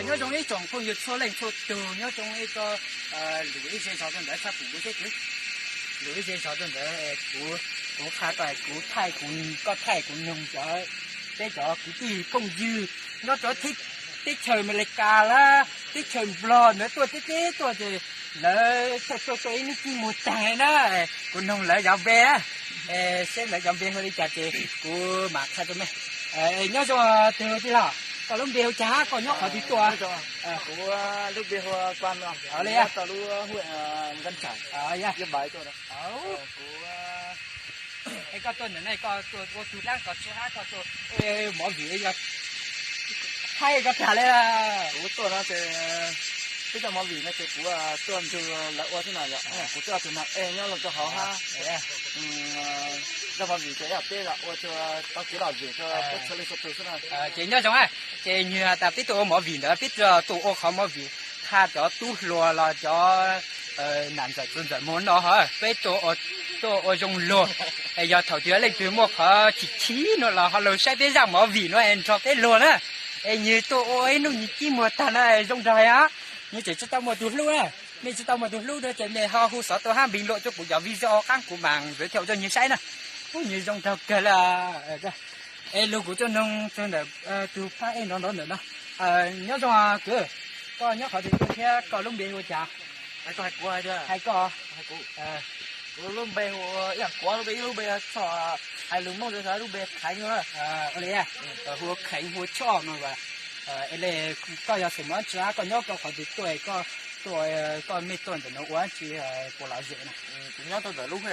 Nyob zoo ib tsoom phooj ywg txhua leej txhua tus, nyob zoo ib co lus ib zej zog rau ntawd tshaj pum kuv thiab kwv. Lus ib zej zog rau ntawd kuv, kuv qha tau kuv thaij kuv, koj thaij kuv noog cov, peb cov kwv tij phooj ywg nyob rau teb chaws Amelikas lab teb chaws Nplog ntawd tuaj teb teb tuaj ces lawv tuaj tuaj tuaj ib lub cib muag tag na. Kuv noog lawv cov npe, seb lawv cov npe hu li cas ces kuv mam qha rau mej. Nyob zoo tus tij laug, koj lub npe hu cas, koj nyob qhov twg tuaj? Kuv lub npe hu Kuam, nyob rau lub Nkaj Tsam. Es koj tuaj ntawm no koj tuaj ua tug dab koj tsis hab koj tuaj ua movie yog thaij koj tag li. Kuv tuaj no ces peb cov movie no ces kuv tuaj nrog lawv ua xwb no yom. Kuv tuaj ua tus nag ej nyob loo rau hauv hab. Cov movie ces yog peb los ua rua tau kev lom zem rau peb txhua leej txhua tus xwb no. Ces nyob zoo, ces nwg has tas peb tuaj ua movie ntawd peb tuaj ua qhov movie qha cov tub hluas los cov nam ntxawm txiv ntxawm muag no ho peb tuaj ua zoo luag. Es yog thaum twg leej twg muaj qhov chim chim no los ho lug saib peb zaj movie no es nrog peb luag na. Es nwg tuaj ua ib hnub nwg cib muag tag no zoo nraug heev. Nwg tseem tsis tau muaj tus hlub na. Mej tsis tau muaj tus hlub no ces mej ho hu xov tooj hab npis luam rua kuv cov video qaab kuv maam ntxwv thaum rau nwg saib na. Ub, nwg zoo nraug kawg le. Es lug kuv tuaj noog tug ntawm tug phab ej nrov nrov ntawm no. Nyob zoo kwv, koj nyob qhov twg tuaj thiab koj lub npe hu ua cas? Hais koj, hais koj. Kuv lub npe hu ua ib yaam kuv lub npe, ib lub npe txog hais lus Moob lub npe Kheev no. Hu ua Kheev hu ua Tshoj no. Es le koj yog xeem Moob tsi, koj nyob rau qhov twg tuaj, koj tuaj, koj mej tuaj ntawm no ua dab tsi puas lom zem na? Kuv nyob rau ntawm lub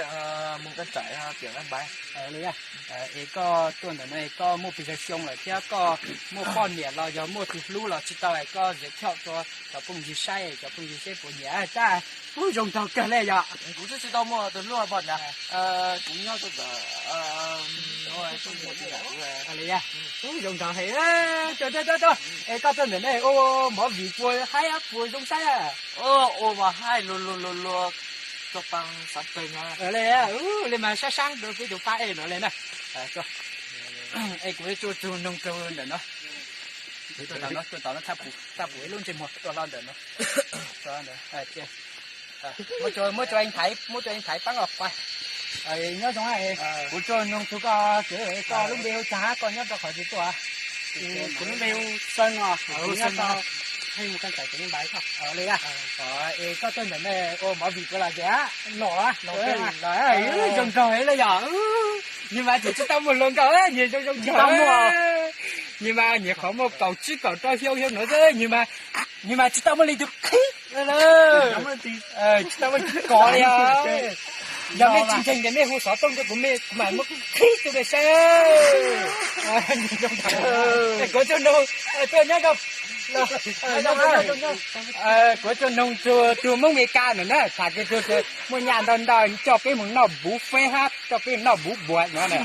Moos Kaj Tsaim tiam Naj Npaiv. Es koj tuaj ntawm no koj muaj pes tsawg xyoo lawm thiab koj muaj poj niam los yog muaj tus hlub los tsis tau, koj zam thaum rau cov phooj ywg saib, cov phooj ywg saib puas nyiam tab. Ub, zoo nraug kawg le yom. Kuv twb tsis tau muaj tus hlub poj niam. Kuv nyob rau ntawm Ub, zoo nraug heev. Es koj tuaj ntawm no ua movie puas haib puas zoo saib? Ua mas haib luag luag luag luag, txog paa xaav tawg no. Le mas sab saab rau peb tus phab ej no le na. Es kuv tsuas tug noog rau ntawm no. Tuaj tau no, tuaj tau no, txhaj pum ib lub ntsej muag tuaj hlo ntawm no. Muab tsuas, muab tsuas thaiv, muab tsuas thaiv paab os pab. Nyob zoo, kuv tsuas noog tug koj, koj lub npe hu caag hab koj nyob rau qhov twg tuaj? Kuv lub npe hu Xeeb os, kuv nyob rau Moos Kaj Tsaim tiam Naj Npaiv. Es koj tuaj ntawm no ua movie puas lom zem? Los, zoo nraug heev le yom. Nwg mas tseem tsis tau muaj hluas nkauj, nwg zoo zoo nraug. Nwg mas nyuam qhuav muaj kaum tsib kaum rau xyoo xyoo nuav xwb, nwg mas tsis tau muaj leej twg qhib. Tsis tau muaj leej twg kov li os. Yog mej tsis ntseeg ces mej hu xov tooj rau kuv, kuv mam muab qhib rau mej saib. Kuv tsuas noog, tuaj nyob rau, kuv tsuas noog tug Moob Mes Kas ntawm na, tham kiag tug muaj nyaj ntau ntau coj peb moog noj buffet hab coj peb noj buv buas no na.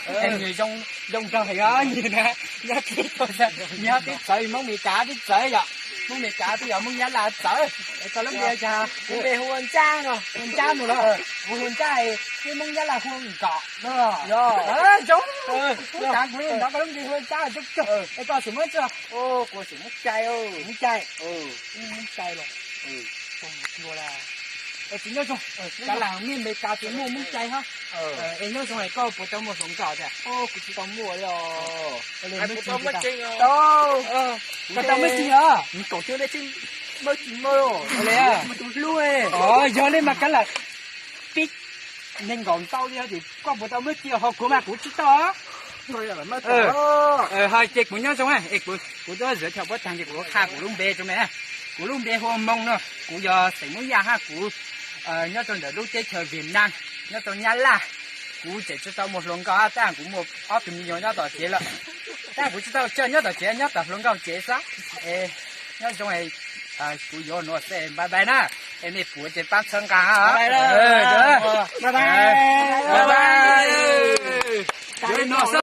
Nwg zoo nraug heev os, nwg na, nyob teb txawv, nwg ho teb txawv, Moob Mes Kas teb txawv yom, Moob Mes Kas twb yog Moob Nyab Laj txawv. Es koj lub npe cas? Kuv npe hu ua Ntsab no, hu ua Ntsab no los? Kuv hu ua Ntsab, peb Moob Nyab Laj hu ua Nkaum no. Yog, zoo. Kuv thaam kuv nov koj lub npe hu ua Ntsab zoo kawg. Es koj xeem Moob tsi? Kuv xeem Moob Cai. Moob Cai. Moob Cai los? Es tsis nyob zoo, kav lam mej Mes Kas tsis muaj Moob Cai hab. Es nyob zoo es koj puas tau muaj hluas nkauj tiag? Kuv tsis tau muaj li os. Koj tau Mab Tseeb os? Muaj tus hlub. Yog li mas kav lam pib neeg nkaum ntau li os, koj puas tau Mab Tseeb? Ho kuv mas kuv tsis tau. Ho ces kuv nyob zoo, es kuv twb zam thaum puab taag ces kuv qha kuv lub npe rau mej. Kuv lub npe hu ua Moos no, kuv yog xeem Moob Yaj hab kuv nyob rau ntawm lub teb chaws Vietnam, nyob rau Nyab Laj. Kuv tseem tsis tau muaj hluas nkauj, tab kuv muaj ob tug me nyuam nyob tom tsev lawm, tab kuv tsis tau tso nyob tom tsev, nyob tom hluas nkauj tsev xwb. Es nyob zoo, kuv yuav nuav xwb, bye bye na. Es mej puas ces paab txhawb nqaa.